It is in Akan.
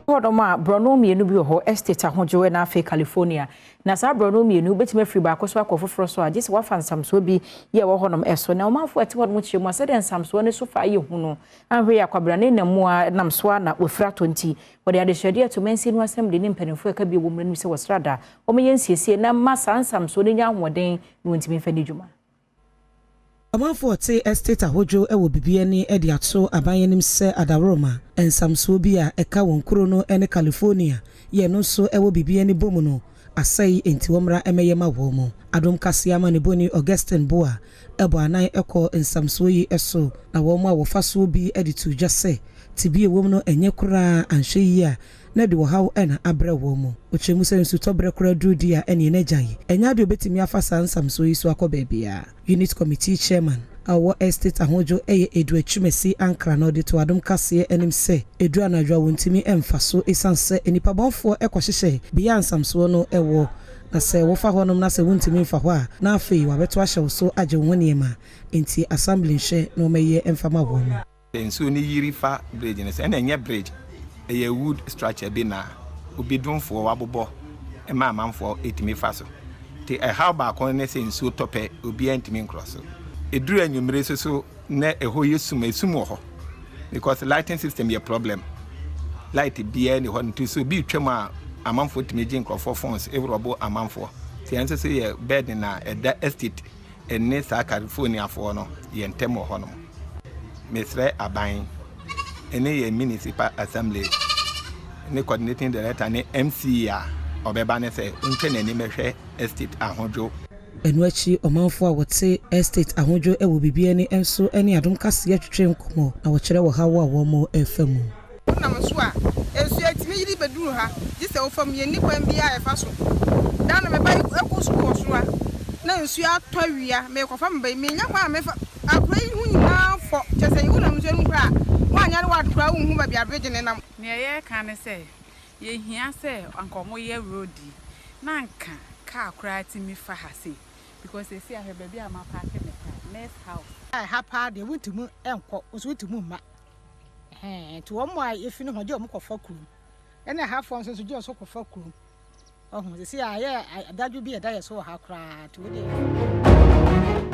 Hɔnom a borɔno mmienu bi wɔ hɔ, Estate Ahodwo na afei California. Na saa borɔno mmienu wobɛtumi afiri baako so akɔ foforɔ so a, gye sɛ wafa nsamsoɔ bi yɛ ɛwɔ hɔnom ɛso. Na ɔmanfoɔ ɛte hɔnom kyerɛ mu a, sɛdeɛ nsamsoɔ no so fa ayɛ hu no, anhwɛ yɛ akwabrane nam mu a nam so a na wɔafiri atɔ nti, wɔde adehyɛdeɛ ato mansin no assembly ne mpanimfoɔ ɛka bi wɔ mu no sɛ wɔsrada wɔmɛyɛ nsiesie na ma saa nsamsoɔ no nya ahoɔden na wɔntumi mfa ne dwuma. Ɔmanfoɔ te Estate Ahodwo wɔ Bibiani de ato aban anim sɛ adaworoma nsamsoɔ bi a ɛka wɔn kuro no ne California yɛ no nso wɔ Bibiani bɔ mu no asɛe, enti wɔmmra mmɛyɛ ma wɔn mu. Adom Kaseɛ amanebɔni Augustine Boa ɛbɔ anan kɔ nsamsoɔ yi so, na wɔn a wɔfa soɔ bi de to dwa sɛ tebea ɛwɔ mu no ɛnyɛ koraa, anhwɛ yie a na de wɔhaw ɛna abrɛ wɔn mu. Ɔkyerɛ mu sɛ nsutɔberɛ koraa duru di a, ɛneɛ n'agya yi ɛnyɛ adeɛ obɛtumi afa saa nsamsoɔ yi so akɔ baabiara. Unit committee chairman a ɔwɔ Estate Ahodwo ɛyɛ Edu Atwumasi Ankra, na ɔde to Adom Kaseɛ anim sɛ edu anadwo a wɔntumi mfa so, ɛsiane sɛ nnipa bɔnfoɔ ɛkɔhyehyɛ bea nsamsoɔ no ɛwɔ, na sɛ wofa hɔnom na sɛ wontumi mfa hɔ a, na afei wabɛto ahyɛ wo so agye wo ho nneɛma. Nti assembly nhwɛ na wɔmɛyɛ mfa ma wɔn mu. Nsuo no yiri fa bridge no so, ɛna ɛnyɛ bridge, ɛyɛ wood structure bi na obi domfoɔ wabobɔ ɛma amanfoɔ ɛtumi fa so. Nti ɛhaw baako ne sɛ nsuo tɔ pɛ, obiara ntumi nkorɔ so. Ɛduru anwummere so so na ɛhɔ yɛ sum, esum wɔ hɔ because lighting system yɛ problem, light biara ni hɔ. Nti so obi twam a, amanfoɔ tumi gye nkurɔfoɔ phones, ɛwurɔbo amanfoɔ. Nti ɛno nso so yɛ burden na ɛda estate ɛne saa Californiafoɔ no yɛ ntɛm wɔ hɔnom. Mesrɛ aban ɛne yɛ municipal assembly ne coordinating director ne MCE a ɔbɛba ne sɛ ntwɛ n'anim bɛhwɛ Estate Ahodwo. Ɛno akyi, ɔmanfoɔ a wɔte Estate Ahodwo wɔ Bibiani nso ne Adom Kaseɛ twetwe nkɔmmɔ, na wɔkyerɛ wɔ haw a wɔn ɛfa mu. Wonam so a, nsuo atumi yiri bɛduru ha, gye sɛ wofam. Yɛnni kwan biara a yɛfa so da no. Meba ɛkɔ sukuu wɔ soro a, na nsuo atɔ awia, mekɔfa meba yi, menya kwan a mefa akora yi ho nyinaa fɔ kyɛ sɛ wonam nsuo no koraa a, woanyare wade koraa, wonhu baabi a bridge ne nam. Nea yɛreka ne sɛ yɛhia sɛ anka ɔmoyɛ road yi na anka kaa koraa tumi fa ha sei, because esi ahwɛ baabi a mapark me car, next house. Ɛha paa deɛ, wontumi nkɔ nso, wontumi mma. Nti wɔn a efi no ho gye wɔn kɔfa kurom, ɛna ɛhafoɔ nso gye wɔn nso kɔfa kurom. Ɔho sisi a ayɛ adadwo bi a ɛda yɛ so wɔ ha koraa, nti wo deɛ.